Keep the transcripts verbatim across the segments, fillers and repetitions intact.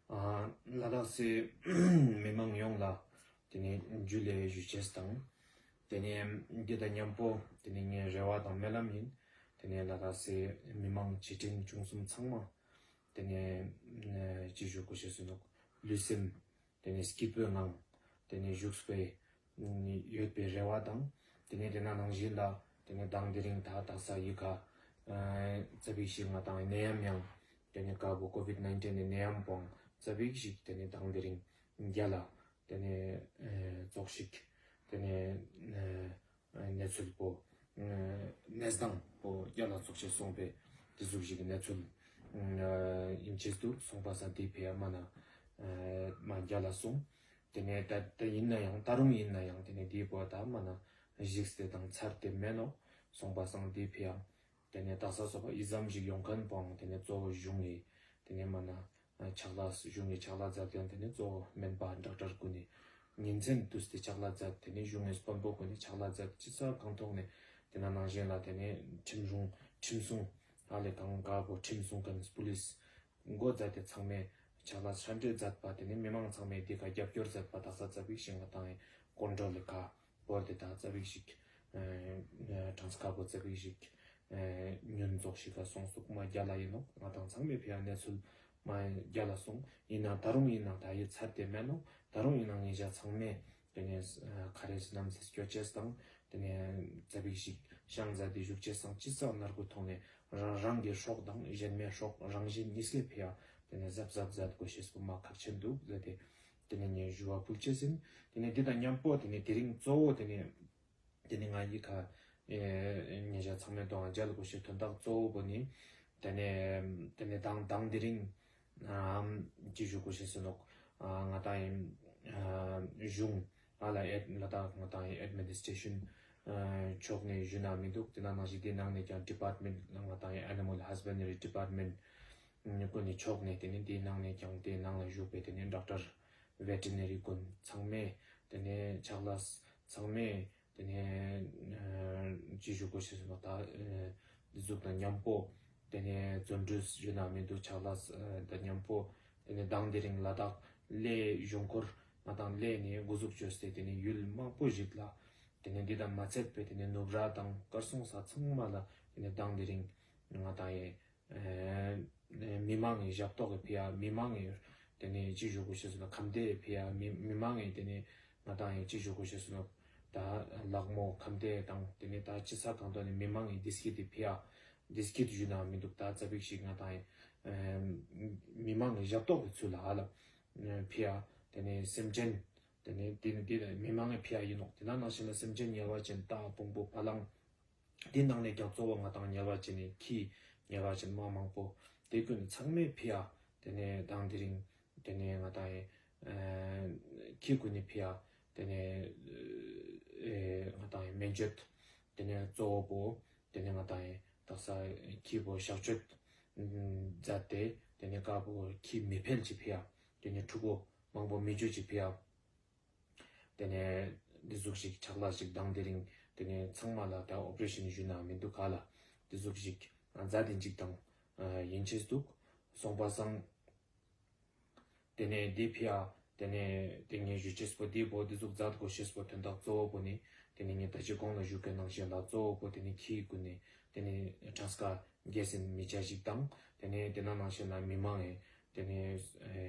ཨ་ལ་དྭགས་སི་མི་མང་ཡོངས་ལ་ཏེ་ནེ་ཇུ་ལེ་ཞུ་ཅེས་དང་། ཏེ་ནེ་འི་དང་ཉམ་པོ་ཏེ་ནེ་ངའི་རེ་བ་དང་སྨོན་ལམ་ཨིན། ཏེ་ནེ་ལ་དྭགས་སི་མི་མང་ཆེ་འབྲིང་ཆུང་གསུམ་ཚང་མ་ཏེ་ནེ་ཅི་ཞུ་གོས་ཤེས་སུ་ནོག་ལུས་སེམས་ཏེ་ནེ་སྐྱིད་པོའི་ངང་ཏེ་ནེ་བཞུགས་པའི་ཡོད་པའི་རེ་བ་དང་། ཏེ་ནེ་ཏེ་ན་ནང་བཞིན་ལ་ཏེ་ནེ་དང་དེ་རིང་ད་དག་ས་འི་ཀ་ཙ་པིག་ཞིག་ང་དང་ནད་ཡམས་ཡང་ཏེ་ནེ་ཀ་བོ་ཀོ་ཝིཌ་ནའིན་ཊིན་ནི་ནད་ཡམས་པོའང་ཙ་པིག་ཞིག་ཏེ་ནེ་དང་དེ་རིང་རྒྱལ་ལ་ཏེ་ནེ་ཙོགས་ཤིག་ཏེ་ནེ་གནས་ཚུལ་པོ་གནས་སྟངས་པོ་རྒྱལ་ལ་ཙོགས་ཤིག་སོང་པས། ཏེ་ཟུག་ཞིག་གི་གནས་ཚུལ་ཨིན་ཅེས་འདུག་སོང་པ་སང་འི་ཕི་ཡ་མ་ན་མ་རྒྱལ་ལ་སོང་། ཏེ་ནེ་ད་ད་ཨིན་ན་ཡང་ད་རུང་ཨིན་ན་ཡང་ཏེ་ནེ་འི་བོ་ད་མ་ན་ཞིག་སྟེ་དང་ཚར་ཏེ་མེད་ནོག་སོང་པ་སང་འི་ཕི་ཡ་ཏེ་ནེ་དག་ས་སོ་པ་འི་ཙམ་ཞིག་ཡོང་ཁན་པོའང་ཏེ་ནེ་གཙོ་བོ་གཞུང་ངི་ཏེ་ནེ་མ་ན་ཕྱག་ལས་གཞུང་ངི་ཕྱག་ལས་མཛད་ཁན་ཏེ་ནེ་གཙོ་བོ་སྨན་པ་ཌོག་ཊར་གུན་ནི་ཉིན་མཚན་དུས་ཏེ་ཕྱག་ལས་མཛད། ཏེ་ནེ་གཞུང་ངི་དཔོན་པོ་གུན་ནི་ཕྱག་ལས་མཛད། ཅི་ས་གང་ཐོག་ནེ་ཏེ་ན་ནང་བཞིན་ལ་ཏེ་ནེ་ཁྲིམས་རུང་ཁྲིམས་སྲུང་ཧ་ལས་གང་ག་བོ་ཁྲིམས་སྲུང་ཁན་པུ་ལིས་མགོ་མཛད་དེ་ཚང་མས་ཕྱག་ལས་ཧྲན་ཏེ་མཛད་པ་ཏེ་ནེ་མི་མང་ཚང་མས་འི་ཀ་རྒྱབ་སྐྱོར་མཛད་པ་དག་ས་ཙ་པིག་ཞིག་ང་དང་ངི་ཀོན་ཊྲོལ་ལི་ཀ་བོར་ཏེ་ད་ཙ་པིག་ཞིག་གྲངས་ཀ་བོ་ཙ་པིག་ཞིག་ཉུང་ཙོགས་ཤིག་ག་སོང་སྟུག་མ་རྒྱལ་ལ་ཨིན་ནོག་ང་དང་ཚང་མས་ཕི་ཡ་གནས་ཚུལ་མ་རྒྱལ་ལ་སོང་། ཨིན་ན་ད་རུང་ཨིན་ན་ད་ཡི་ཚར་ཏེ་མེད་ནོག་ད་རུང་ཨིན་ན་ངེད་ཅག་ཚང་མས་ཏེ་ནེ་ཁ་རེ་ནམ་སེ་སྐྱོད་ཅེས་དང་ཏེ་ནེ་ཙ་པིག་ཞིག་ཤང་ཛད་དེ་བཞུགས་ཅེས་དང་ཅི་ས་ནར་གུ་ཐོག་ནེ་རང་རང་གི་སྲོག་དང་ཞན་མའི་སྲོག་རང་བཞིན་ཉིས་ཀའི་ཕི་ཡ་ཏེ་ནེ་ཟབ་ཟབ་ཛད་གོས་ཤེས་པོ་མ་ཁག་ཆེན་འདུག་ཟེར་ཏེ་ཏེ་ནེ་ངས་ཞུ་བ་ཕུལ་ཅེས་ཨིན། ཏེ་ནེ་འི་དང་ཉམ་པོ་ཏེ་ནེ་དེ་རིང་གཙོ་བོ་ཏེ་ནེ་ཏེ་ནེ་ང་འི་ཀ་ཨེ་ཉེ་ཞ་ཚང་མའི་དོན་ལ་མཇལ་གོས་ཤེས་དོན་དག་གཙོ་བོ་པོ་ནི་ཏེ་ནེ་ཏེ་ནེ་དང་དང་དེ་རིང་ཨམ་ཅི་ཞུ་གོས་ཤེས་སུ་ནོག་ཨ་ང་དང་ཨེ་ཨ་གཞུང་ཨ་ལ་ཨེ་ང་དང་ང་དང་ཨེ་ཨེཌ་མི་ནིས་ཊྲེ་ཤན་ཕྱོགས་ནེ་ཞུ་ན་མི་འདུག་ཏེ་ན་ནང་བཞིན་དེ་ནང་ནེ་ཀྱང་ཌི་པཱརཊ་མེནཊ་ང་དང་ཨེ་ཨེ་ནི་མལ་ཧས་བེན་ཌ་རི་ཌི་པཱརཊ་མེནཊ་གུན་ནི་ཕྱོགས་ནེ་ཏེ་ནེ་དེ་ནང་ནེ་ཀྱང་དེ་ནང་ལ་བཞུགས་པའི་ཏེ་ནེ་ཌོག་ཊར་ཝེ་ཊེ་ནེ་རི་གུན་ཚང་མས་ཏེ་ནེ་ཕྱག་ལས་ཚང་མས་ཏེ་ནེ་ཅི་ཞུ་གོས་ཤེས་སུ་ནོག་ད་འདི་ཟུག་དང་ཉམ་པོ་ཏེ་ནེ་བརྩོན་འགྲུས་ཞུ་ན་མི་འདུག་ཕྱག་ལས་དང་ཉམ་པོ་ཏེ་ནེ་དང་དེ་རིང་ལ་དྭགས་གླེ་གཞུང་སྐོར་ང་དང་གླེ་ནེ་འགོ་ཟུག་ཅོས་ཏེ་ཏེ་ནེ་ཡུལ་མང་པོ་ཞིག་ལ་ཏེ་ནེ་འདི་དང་མ་ཚད་པའི་ཏེ་ནེ་ནུབ་ར་དང་དཀར་སོང་ས་ཚང་མ་ལ་ཏེ་ནེ་དང་དེ་རིང་ང་དང་ཡེ་ཨེ་མི་མང་ངི་ཞབས་ཏོག་གི་ཕི་ཡ་མི་མང་ངི་ཏེ་ནེ་ཅི་ཞུ་གོས་ཤེས་སུ་ནོག་ཁམས་བདེའི་ཕི་ཡ་མི་མི་མང་ངི་ཏེ་ནེ་ང་དང་ངི་ཅི་ཞུ་གོས་ཤེས་སུ་ནོག་ད་ལག་མོ་ཁམས་བདེ་དང་ཏེ་ནེ་ད་ཅི་ས་གང་ཐོག་ནེ་མི་མང་ངི་བདེ་སྐྱིད་དི་ཕི་ཡ་བདེ་སྐྱིད་ཞུ་ན་མི་འདུག་ད་ཙ་པིག་ཞིག་ང་དང་ངི་མི་མང་ངི་ཞབས་ཏོག་གི་ཚུལ་ལ་ཧ་ལ་ཕི་ཡ་ཏེ་ནེ་སེམས་ཅན་ཏེ་ནེ་ཏེ་ནེ་ཏེ་མི་མང་ངི་ཕི་ཡ་ཨིན་ནོག་ཏེ་ན་ནང་བཞིན་ལ་སེམས་ཅན་ཉེ་བ་ཅན་རྟ་བོང་བུ་བ་ལང་དེ་ནང་ནེ་ཀྱང་གཙོ་བོ་ང་དང་ཉེ་བ་ཅན་ནི་ཁྱི་ཉེ་བ་ཅན་མ་མང་པོ་དེ་ཀུན་ཚང་མའི་ཕི་ཡ་ཏེ་ནེ་དང་དེ་རིང་ཏེ་ནེ་ང་དང་ངི་ཁྱི་ཀུན་ནི་ཕི་ཡ་ཏེ་ནེ་ཨེ་ང་དང་ངི་སྨན་བཅོས་ཏེ་ནེ་གཙོ་བོ་པོ་ཏེ་ནེ་ང་དང་ངི་དག་ས་ཁྱི་པོ་གཤག་བཅོས་མཛད་དེ་ཏེ་ནེ་ཀ་བོ་ཁྱི་མི་ཕལ་གྱི་ཕི་ཡ་ཏེ་ནེ་ཕྲུ་གུ་མང་པོ་མི་བཅོས་ཀྱི་ཕི་ཡ། ཏེ་ནེ་འདི་ཟུག་ཞིག་ཕྱག་ལས་ཞིག་དང་དེ་རིང་ཏེ་ནེ་ཚང་མ་ལ་ད་ཨོ་པ་རེ་ཤན་ཞུ་ན་མི་འདུག་ག་ལ། འདི་ཟུག་ཞིག་མཛད་དེ་ཅིག་དང་ཨ་ཨིན་ཅེས་འདུག་སོང་པ་སང་ཏེ་ནེ་འདི་ཕི་ཡ་ཏེ་ནེ་ཏེ་ངས་ཞུ་ཅེས་པོ་འདི་བོ་འདི་ཟུག་མཛད་གོས་ཤེས་པོ་དོན་དག་གཙོ་བོ་པོ་ནི་ཏེ་ནེ་ངས་ད་ཅི་གོང་ལ་ཞུ་ཁན་ནང་བཞིན་ལ་གཙོ་བོ་པོ་ཏེ་ནེ་ཁྱི་ཀུན་ནི་ཏེ་ནེ་གྲངས་ཀ་རྒྱལ་སེམས་མི་ཆ་ཞིག་དང་ཏེ་ནེ་ཏེ་ན་ནང་བཞིན་ལ་མི་མང་ངི་ཏེ་ནེ་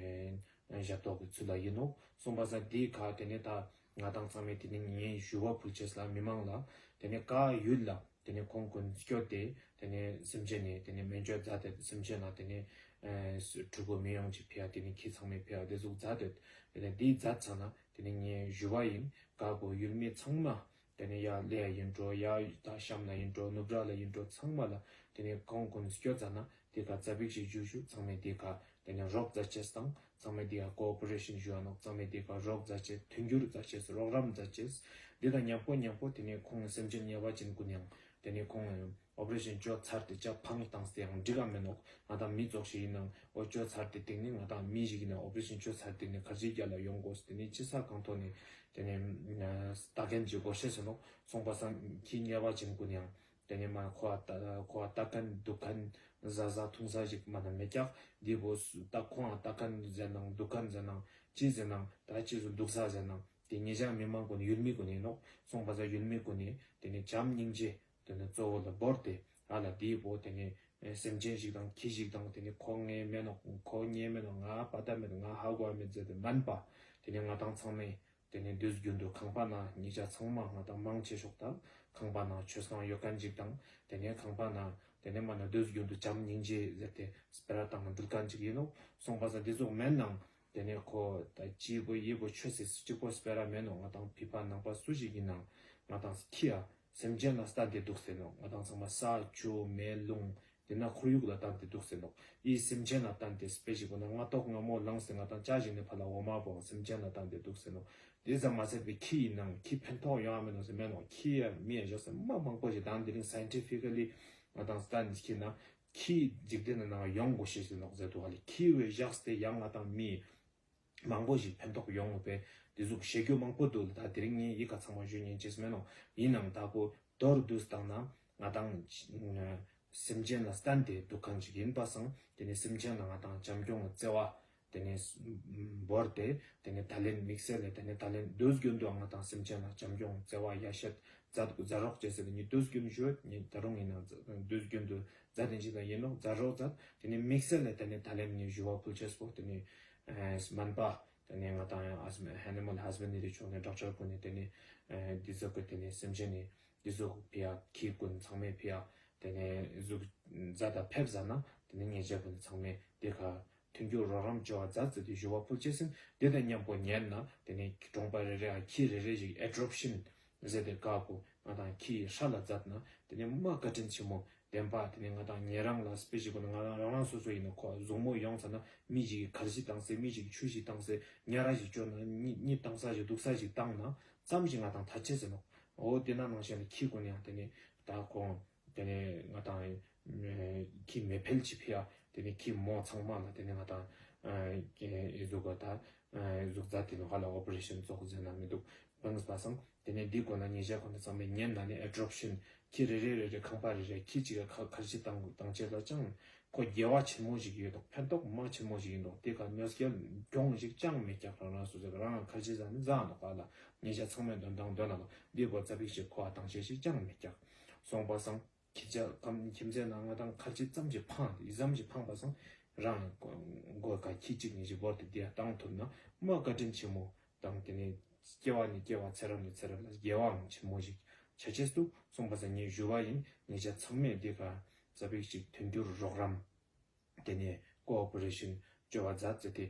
ཨེ་ཞབས་ཏོག་གི་ཚུལ་ལ་ཨིན་ནོག་སོང་པ་སང་དེའི་ཁ་ཏེ་ནེ་ད་ང་དང་ཚང་མས་ཏེ་ནེ་ངས་ཞུ་བ་ཕུལ་ཅེས་ལ་མི་མང་ལ་ཏེ་ནེ་ཀ་ཡུལ་ལ་ཏེ་ནེ་ཁོང་ཀུན་སྐྱོད་དེ་ཏེ་ནེ་སེམས་ཅན་ནི་ཏེ་ནེ་སྨན་བཅོས་མཛད་དེ་སེམས་ཅན་ལ་ཏེ་ནེ་ཨེ་ཕྲུ་གུ་མི་ཡོང་ཅེས་ཕི་ཡ་ཏེ་ནེ་ཁྱི་ཚང་མའི་ཕི་ཡ་དེ་ཟུག་མཛད་དེ་ཏེ་ནེ་དེའི་མཛད་ཚར་ན་ཏེ་ནེ་ངས་ཞུ་བ་ཨིན། ཀ་བོ་ཡུལ་མི་ཚང་མ་ཏེ་ནེ་ཡ་གླེ་ཡ་ཨིན་འགྲོ་ཡ་ད་གཤམ་ལ་ཨིན་འགྲོ་ནུབ་ར་ལ་ཨིན་འགྲོ་ཚང་མ་ལ་ཏེ་ནེ་ཁོང་ཀུན་སྐྱོད་ཙ་ན་དེ་ཀ་ཙ་པིག་ཞིག་ཞུ་ཞུ་ཚང་མས་དེ་ཀ་ཏེ་ནེ་རོགས་མཛད་ཅེས་དང་ཚང་མས་དེ་ཀ་ཀོ་ཨོ་པ་རེ་ཤན་ཞུ་ཡ་ནོག་ཚང་མས་དེ་ཀ་རོགས་མཛད་ཅེས་མཐུན་འགྱུར་མཛད་ཅེས་རོགས་རམ་མཛད་ཅེས་དེ་དང་ཉམ་པོ་ཉམ་པོ་ཏེ་ནེ་ཁོང་སེམས་ཅན་ཉེ་བ་ཅན་ཀུན་ཡང་ཏེ་ནེ་ཁོང་ཨོ་པ་རེ་ཤན་ཅོ་ཚར་ཏེ་ཅ་ཕང་བཏང་སྟེ་ཡང་འགྲིག་ག་མེད་ནོག་ང་དང་མི་ཙོགས་ཤིག་ཨིན་ནའང་འོ་ཅོ་ཚར་ཏེ་སྟིང་ནེ་ང་དང་མི་ཞིག་ཨིན་ན་ཨོ་པ་རེ་ཤན་ཅོ་ཚར་ཏེ་ནེ་ཁར་ཇི་རྒྱལ་ལ་ཡོང་དགོས་ཏེ་ནེ་ཅི་ས་གང་ཐོག་ནེ་ཏེ་ནེ་ལྟ་མཁན་ཅིག་དགོས་ཤེས་སུ་ནོག་སོང་པ་སང་ཁྱི་ཉེ་བ་ཅན་ཀུན་ཡང་ ཏེ་ནེ་མ་ཁོ་ཨ་ཏ་ཁོ་ཨ་ཏ་ཁན་དུག་ཁན་ཟ་ཟ་ཐུང་ཟ་ཞིག་མ་ན་མེད་ཀྱག། འི་བོ་སུ་ཏ་ཁོ་ཨ་ཏ་ཁན་ཟེར་ནང་དུག་ཁན་ཟེར་ནང་ཅི་ཟེར་ནང་ཏ་ཅི་ཟུག་དུག་ས་ཟེར་ནང་ཏེ་ཉེ་ཞ་མི་མང་གུན་ཡུལ་མི་གུན་ཨིན་ནོག། སོང་པ་ས་ཡུལ་མི་གུན་ནི་ཏེ་ནེ་བྱམས་སྙིང་རྗེ་ཏེ་ནེ་གཙོ་བོ་ལ་བོར་ཏེ་ཨ་ལ་འི་བོ་ཏེ་ནེ་སེམས་ཅན་ཞིག་དང་ཁྱི་ཞིག་དང་ཏེ་ནེ་ཁོ་ངའེ་མེན་ནོག་ཁོ་ངའེ་མེན་ནོག་ང་པ་ཏ་མེད་ང་ཧ་གོ་མེད་ཟེར་ཏེ་མན་པ་ཏེ་ནེ་ང་དང་ཚང་མའེ་ཏེ་ནེ་དུས་རྒྱུན་དུ་ཁང་པ་ནང་ཉེ་ཞ་ཚང་མ་ང་དང་མང་ཆེ་ཤོས་ཏ་ཁང་པ་ནང་ཆོས་ཁང་ཡོད་ཁན་ཞིག་དང་ཏེ་ནེ་ཁང་པ་ནང་ཏེ་ནེ་མ་ན་དུས་རྒྱུན་དུ་བྱམས་སྙིང་རྗེ་ཟེར་ཏེ་སྤེ་ར་ཏང་ང་དུལ་ཁན་ཞིག་ཨིན་ནོག། སོང་པ་ས་འི་ཟུག་མེན་ནང་ཏེ་ནེ་ཁོ་ཏ་ཅི་བོ་འི་བོ་ཆོས་སི་ཅིག་པོ་སྤེ་ར་མེན་ནོག། ང་དང་ཕི་པ་ནང་པ་སུ་ཞིག་ཨིན་ནང་ང་དང་ཁྱི་ཡ་སེམས་ཅན་ལ་སྟན་ཏེ་དུག་སེ་ནོག། ང་དང་ཚང་མ་ས་ཆུ་མེ་རླུང་ཏེ་ན་ཁོར་ཡུག་ལ་སྟན་ཏེ་དུག་སེ་ནོག། འི་སེམས་ཅན་ལ་སྟན་ཏེ་སྤེ་ཞིག་པོ་ན་སྔ་ཏོག་སྔ་མོ་ལངས་ཏེ་ང་དང་ཅ་ཞིག་ནེ་ཕར་ལ་འོ་མ་བོ་སེམས་ཅན་ལ་སྟན་ཏེ་དུག་སེ་ནོག། ཏེ་ཙམ་མ་ཚད་པའི་ཁྱི་ཨིན་ནང་ཁྱི་ཕན་ཐོགས་ཡོང་ང་མེན་ནོག་ཟེར་མེན་ནོག། ཁྱི་ཡ་མི་ཡ་ཞོག་སེ་མ་མང་པོ་ཞིག་དང་དེ་རིང་སའིན་ཊི་ཕི་ཀ་ལི་ང་དང་སྟན་ཁྱི་ན་ཁྱི་འཇིག་རྟེན་ནི་ནང་ཡོང་གོ་ཤེས་ཟེར་ནོག་ཟེར་དུག་ཧ་ལེ། ཁྱི་བོའེ་ཞོག་སེ་ཡང་ང་དང་མི་མང་པོ་ཞིག་ཕན་ཐོགས་ཡོང་ངོ་པས། ཏེ་ཟུག་ཤེས་རྒྱུ་མང་པོ་དུག་ལ་ཏ་དེ་རིང་ངའེ་འི་ཀ་ཚང་མ་ཞུ་ཉན་ཅེས་མེན་ནོག། ཨིན་ནང་ཏ་པོ་མདོར་བསྡུས་ཏང་ན་ང་དང་སེམས་ཅན་ལ་སྟན་ཏེ་དུག་ཁན་ཞིག་ཨིན་པ་སང་ཏེ་ནེ་སེམས་ཅན་ལ་ང་དང་བྱམས་སྐྱོང་བརྩེ་བ་ཏེ་ནེ་བོར་ཏེ་ཏེ་ནེ་ད་ལན་དམིགས་བསལ་ལ་ཏེ་ནེ་ད་ལན་དུས་རྒྱུན་དུ་ང་དང་སེམས་ཅན་ལ་བྱམས་སྐྱོང་བརྩེ་བ་ཡ་ཤེས་མཛད་མཛད་རོགས་ཅེས་ཟེར་ཏེ་ནི་དུས་རྒྱུན་ཞུ་ནི་ཏ་རུང་ཨིན་ནང་དུས་རྒྱུན་དུ་མཛད་དེ་ཅི་ལ་ཨིན་ནོག་མཛད་རོགས་མཛད། ཏེ་ནེ་དམིགས་བསལ་ལ་ཏེ་ནེ་ད་ལན་ནི་ཞུ་བ་ཕུལ་ཅེས་པོ་ཏེ་ནེ་སྨན་པ་ཏེ་ནེ་ང་དང་ཡང་ཨ་ནི་མལ་ཧས་བེན་ཌི་རི་ཕྱོགས་ནེ་ཌོག་ཊར་གུན་ནི་ཏེ་ནེ་འི་ཟུག་གི་ཏེ་ནེ་སེམས་ཅན་ནི་འི་ཟུག་ཕི་ཡ་ཁྱི་གུན་ཚང་མའེ་ཕི་ཡ་ཏེ་ནེ་ཟུག་མཛད་ད་ཕེབས་ཟ་ན་ཏེ་ནེ་ཉེ་ཞ་གུན་ཚང་མའེ་ཏེ་ཁ་མཐུན་འགྱུར་རོགས་རམ་ཅོ་བ་མཛད་ཟེར་ཏེ་ཞུ་བ་ཕུལ་ཅེས་ཨིན། ཏེ་དང་ཉམ་པོ་ཉན་ན་ཏེ་ནེ་གྲོང་པ་རེ་རེའ་ཁྱི་རེ་རེ་ཞིག་ཨེ་ཌོབ་ཤན་ཟེར་ཏེ་ཀ་པོ་ང་དང་ཁྱི་ཧྲ་ལ་མཛད་ན་ཏེ་ནེ་མ་བཀའ་དྲིན་ཆེན་མོ་བདེན་པ། ཏེ་ནེ་ང་དང་ཉེ་རང་ལ་སྤེ་ཞིག་པོ་ན་ང་རང་རང་རང་སོ་སོ་ཨིན་ན་ཁོ་ཟུག་མོ་ཡོང་ཚ་ན་མི་ཞིག་གི་ཁར་ཇི་ཏང་སེ་མི་ཞིག་གི་ཆུ་ཞིག་ཏང་སེ་ཉ་ར་ཞིག་ཅོ་ན་ཉི་ཉི་ཏང་ས་ཞིག་དུག་ས་ཞིག་ཏང་ན་ཙམ་ཞིག་ང་དང་ཐ་ཆད་ཟེར་ནོག། འོ་ཏེ་ན་ནང་བཞིན་ལ་ཁྱི་གུན་ཡང་ཏེ་ནེ་ཏ་ཁོང་ཏེ་ནེ་ང་དང་ཁྱི་མེ་ཕལ་ཅིག་ཕི་ཡ་ཏེ་ནེ་ཁྱི་མོ་ཚང་མ་ལ་ཏེ་ནེ་ང་དང་འི་ཟུག་ག་ཏ་འི་ཟུག་མཛད་དེ་ནོག་ཧ་ལ་ཨོ་པ་རེ་ཤན་ཙོགས་ཟེར་ན་མི་དུག་བངས་པ་སང་ཏེ་ནེ་འི་གུན་ན་ཉེ་ཞ་གུན་ནི་ཚང་མའེ་ཉན་ན་ནི་ཨེ་ཌོབ་ཤན་ཁྱི་རེ་རེ་རེ་རེ་ཁང་པ་རེ་རེ་ཁྱི་ཅིག་ག་ཁར་ཇི་ཏང་ཏང་ཅེས་ལ་ཅང་ཁོ་དགེ་བ་ཆེན་མོ་ཞིག་ཡོད་དོག། ཕན་ཐོགས་མ་ཆེན་མོ་ཞིག་ཨིན་དོག། ཏེ་ཀ་གནོད་སྐྱེལ་གྱོང་ཞིག་ཅང་མེད་ཀྱག། རང་རང་སོ་སོ་རང་ཁར་ཇི་ཟ་ནི་ཟ་ནོག་ཧ་ལ། ཉེ་ཞ་ཚང་མའེ་དོན་དང་དོན་ལ་ནོག། འི་བོ་ཙ་པིག་ཞིག་ཁོ་ཨ་ཏང་ཅེས་ཞིག་ཅང་མེད་ཀྱག། སོང་པ་སང་ཁྱི་ཅག་ཁྱིམ་མཚེས་ནང་ང་དང་ཁར་ཇི་ཙམ་ཞིག་ཕང་ཏེ་ཙམ་ཞིག་ཕང་པ་སང་རང་མགོ་ཀ་ཁྱི་ཅིག་ཉིས་ཤིག་བོར་ཏེ་འི་ཡ་ཏང་ཐུབ་ན་མ་བཀའ་དྲིན་ཆེན་མོ་དང་ཏེ་ནེ་སྐྱེ་བ་ནེ་སྐྱེ་བ་ཚེ་རབས་ནེ་ཚེ་རབས་ལ་དགེ་བའང་ཆེན་མོ་ཞིག་ཆ་ཅེས་དུག། སོང་པ་སང་ངའེ་ཞུ་བ་ཨིན། ཉེ་ཞ་ཚང་མའེ་འི་ཀ་ཙ་པིག་ཞིག་མཐུན་འགྱུར་རོགས་རམ་ཏེ་ནེ་ཀོ་ཨོ་པ་རེ་ཤན་ཅོ་བ་མཛད་ཟེར་ཏེ་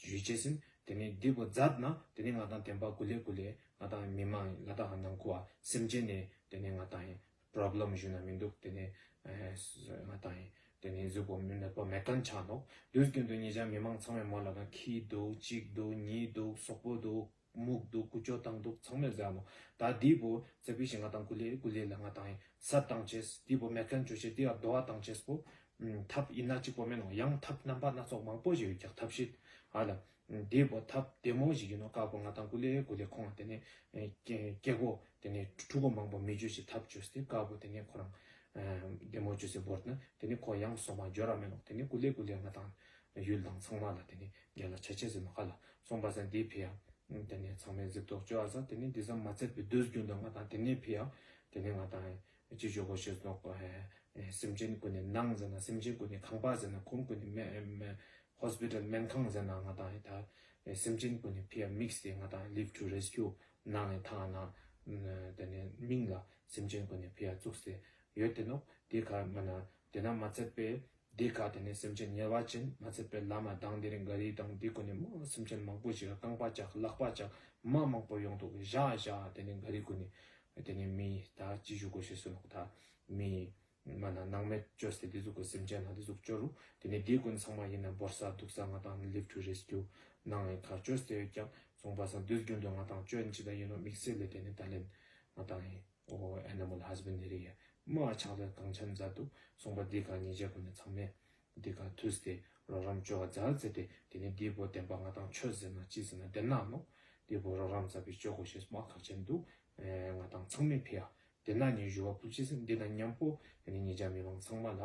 ཞུ་ཅེས་ཨིན། ཏེ་ནེ་འི་བོ་མཛད་ན་ཏེ་ནེ་ང་དང་བདེན་པ་གུ་ལེ་གུ་ལེ་ང་དང་མི་མང་ལ་དྭགས་ནང་ཁུལ་བ་སེམས་ཅན་ནི་ཏེ་ནེ་ང་དང་ཨིན་པྲོབ་ལེམ་ཞུ་ན་མི་དུག། ཏེ་ནེ་ང་དང་ཨིན་ཏེ་ནེ་ཟུག་པོ་མི་ནད་པ་མེད་ཁན་ཆ་ནོག། དུས་རྒྱུན་དུ་ཉེ་ཞ་མི་མང་ཚང་མའེ་མོལ་ལ་ཁྱི་དུག་ཅིག་དུག་ཉི་དུག་སོག་པོ་དུག་མུག་དུག་ཀུ་ཅོ་ཏང་དུག་ཚང་མའེ་ཟ་ནོག། ཏ་འི་བོ་ཙ་པིག་ཞིག་ང་དང་གུ་ལེ་གུ་ལེ་ལ་ང་དང་ཨིན་སད་ཏང་ཅེས་འི་བོ་མེད་ཁན་ཅོ་ཅེས་འི་ཡ་དོ་བ་ཏང་ཅེས་པོ་ཐབས་ཨིན་ན་ཅིག་པོ་མེན་ནོག། ཡང་ཐབས་རྣམ་པ་སྣ་ཚོགས་མང་པོ་ཞིག་ཡོད་ཀྱག་ཐབས་ཤེས་ཧ་ལ། འི་བོ་ཐབས་བདེ་མོ་ཞིག་ཨིན་ནོག། ཀ་བོ་ང་དང་གུ་ལེ་གུ་ལེ་ཁོང་ཏེ་ནེ་སྐྱེ་སྒོ་ཏེ་ནེ་ཕྲུ་གུ་མང་པོ་མི་ཅོ་ཅེས་ཐབས་ཅོས་ཏེ་ཀ་བོ་ཏེ་ནེ་ཁོ་རང་བདེ་མོ་ཅོས་ཏེ་བོར་ན་ཏེ་ནེ་ཁོ་ཡང་སོ་མ་ཇོ་ར་མེན་ནོག། ཏེ་ནེ་གུ་ལེ་གུ་ལེ་ང་དང་ཡུལ་དང་ཚང་མ་ལ་ཏེ་ནེ་རྒྱལ་ལ་ཆ་ཅེས་ཨིན་ནོག་ཧ་ལ། སོང་པ་སང་འི་ཕི་ཡ་ཏེ་ནེ་ཚང་མའེ་གཟིགས་རྟོག་ཅོ་བ་ཟ་ཏེ་ནེ་འི་ཙམ་མ་ཚད་པའི་དུས་རྒྱུན་དུ་ང་དང་ཏེ་ནེ་ཕི་ཡ་ཏེ་ནེ་ང་དང་ཅི་ཅོ་གོ་ཤེས་ནོག། སེམས་ཅན་གུན་ནི་ནང་ཟེར་ན་སེམས་ཅན་གུན་ནི་ཁང་པ་ཟེར་ན་ཁོང་གུན་ནི་མེ་མེ་ཧོས་པི་ཊལ་སྨན་ཁང་ཟེར་ན་ང་དང་ཨིན་ཏ་སེམས་ཅན་གུན་ནི་ཕི་ཡ་དམིགས་ཏེ་ང་དང་ལིབ་ཊུ་རེས་ཀྱུ་ནང་ཨིན་ཐང་ན་ཏེ་ནེ་མིང་ལ་སེམས་ཅན་གུན་ནི་ཕི་ཡ་ཙུགས་ཏེ་ཡོད་དེ་ནོག། འི་ཀ་མ་ན་ཏེ་ན་མ་ཚད་པའི་འི་ཀ་ཏེ་ནེ་སེམས་ཅན་ཉེ་བ་ཅན་མ་ཚད་པའི་ལ་མ་དང་དེ་རིང་ག་རི་དང་འི་གུན་ནི་མ་སེམས་ཅན་མང་པོ་ཞིག་རྐང་པ་ཅག་ལག་པ་ཅག་མ་མང་པོ་ཡོང་དུག། ཞག་ཞག་ཏེ་ནེ་ག་རི་གུན་ནི་ཏེ་ནེ་མི་ཏ་ཅི་ཞུ་གོ་ཤེས་སུ་ནོག་ཏ་མི་མ་ན་ནང་མེད་ཅོས་ཏེ་འི་ཟུག་གི་སེམས་ཅན་ལ་འི་ཟུག་ཅོ་རུག། ཏེ་ནེ་འི་གུན་ཚང་མ་ཨིན་ན་བོར་ས་དུག་ས་ང་དང་ལིབ་ཊུ་རེས་ཀྱུ་ནང་ཨིན་ཁ་ཅོས་ཏེ་ཡོད་ཀྱག། སོང་པ་སང་དུས་རྒྱུན་དུ་ང་དང་ཅོ་ཨིན་ཅི་ད་ཨིན་ནོག་དམིགས་བསལ་ལ་ཏེ་ནེ་ད་ལན་ང་དང་ཨིན་ཨོ་ཨེ་ནི་མལ་ཧས་བེན་ཌི་རི་ཡ་མ་ཕྱག་ལས་གང་ཆེན་མཛད་དུག། སོང་པ་འི་ཀ་ཉེ་ཞ་གུན་ནི་ཚང་མའེ་འི་ཀ་ཐུས་ཏེ་རོགས་རམ་ཅོ་བ་མཛད་ཟེར་ཏེ་ཏེ་ནེ་འི་བོ་བདེན་པ་ང་དང་ཆོས་ཟེར་ན་ཅི་ཟེར་ན་ཏེ་ན་ནོག། འི་བོ་རོགས་རམ་ཟ་བི་ཅོ་གོ་ཤེས་མ་ཁག་ཆེན་དུག། ང་དང་ཚང་མའེ་ཕི་ཡ་ དེ་ན་ངས་ཞུ་བ་ཕུལ་ཅེས་ཨིན། དེ་ན་མཉམ་པོ་དེ་ནེ་ཉེ་རང་མི་མང་ཚང་མ་ལ་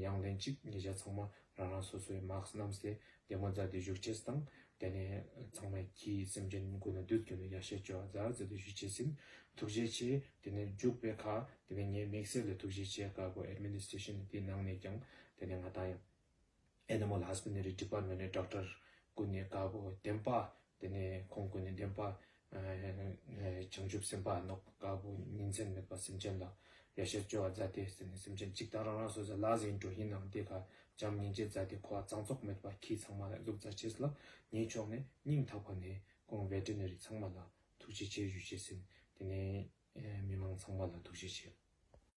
ཡང་ལན་ཅིག་ཉེ་རང་ཚང་མ་རང་རང་སོ་སོའི་མཱསྐ་བསྣམས་ཏེ་བདེ་མོ་མཛད་དེ་བཞུགས་ཅེས་དང་། དེ་ནེ་ཚང་མས་ཁྱིའི་སེམས་ཅན་མགོ་ནེ་བདུད་ཀྱི་ནེ་ཡ་ཤས་ཅོ་བ་མཛད་དེ་བཞུགས་ཅེས་ཨིན། ཐུགས་རྗེ་ཆེ། དེ་ནེ་མཇུག་པའི་ཁ་དེ་ནེ་ངས་དམིགས་བསལ་ལ་ཐུགས་རྗེ་ཆེ་དཀར་པོ་ཨེཌ་མི་ནིས་ཊྲེ་ཤན་དེའི་ནང་ནེ་ཀྱང་དེ་ནེ་ང་དང་ཡང་ཨེ་ནི་མལ་ཧས་བེན་ཌ་རི་ཌི་པཱར་མེན་ཊི་ནེ་ཌོག་ཊར་ཀུན་ནེ་དཀར་པོ་བདེན་པ་དེ་ནེ་ཁོང་ཀུན་ནེ་བདེན་པ་ཨ་བྱང་ཆུབ་སེམས་དཔའ་ནོག་དཀར་པོ་ཉིན་མཚན་མེད་པ་སེམས་ཅན་ལ་ཡ་ཤས་ཅོ་བ་མཛད་དེ་ཟེར་ནེ་སེམས་ཅན་ཅིག་དང་རང་རང་སོ་སོ་ལ་ཟིན་འགྲོ་ཡིན་ནང་དེ་ཁ་བྱམས་སྙིང་རྗེ་མཛད་དེ་ཁོ་བ་གཙང་བཙོག་མེད་པ་ཁྱི་ཚང་མ་ལ་ཟུག་མཛད་ཅེས་ལ་ངའི་ཕྱོགས་ནེ་སྙིང་ཐག་པ་ནེ་ཁོང་ཝེ་ཊེ་ནེ་རི་ཚང་མ་ལ་ཐུགས་རྗེ་ཆེ་ཞུ་ཅེས་ཨིན། དེ་ནེ་ཨ་མི་མང་ཚང་མ་ལ་ཐུགས་རྗེ་ཆེ།